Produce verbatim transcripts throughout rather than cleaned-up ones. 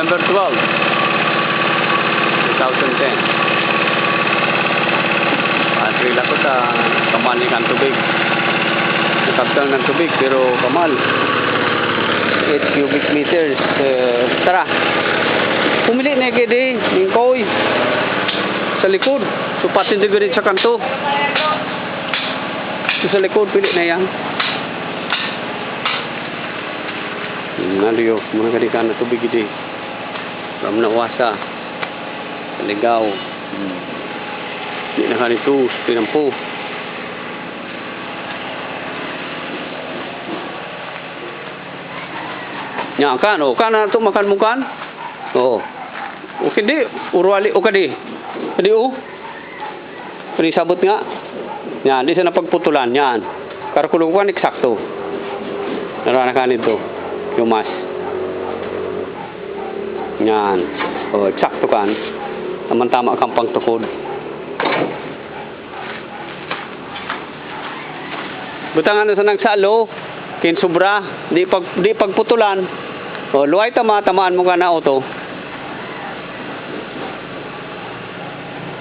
Number twelve, two thousand ten. Battery lang ko sa kamali ng tubig. Nakabtang ng tubig, pero kamal. Eight cubic meters. Eh, tara. Pumili na kayo di, Mingkoy. Sa likod. So, patindig rin sa kanto. So, sa likod, pili na yan. Hmm, naliyo. Mga kadi ka na tubig, di. From Nawasa. Ligaw. Hmm. Di na ka nito, pinampo. Nya, kan, oh, kan na to, makan mo kan? Oo. Okay, di, urwali, o kadi. Kadi, oh. Kadi sabot nga. Yan, di sa napagputulan, yan. Karkulog kan, eksakto. Nara na kan ito. Yung mas. Yan. Oh, eksakto kan. Tama-tama kang pangtukod. Butangan na sa nagsalo, kin sobra, di pag, di pagputulan. O, luway tama, tamaan mo ka na auto.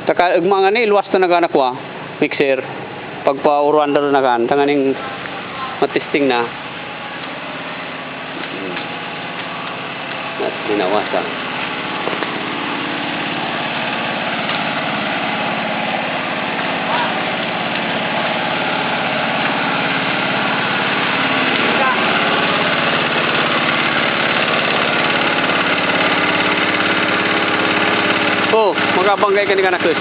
Saka, ugma nga ni, luwas na naganakwa, mixer. Pagpauruan na rin nagan, tanganing matesting na. At ginawa sa Oh, magabang kayo kani ka na, Chris.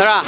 Tara.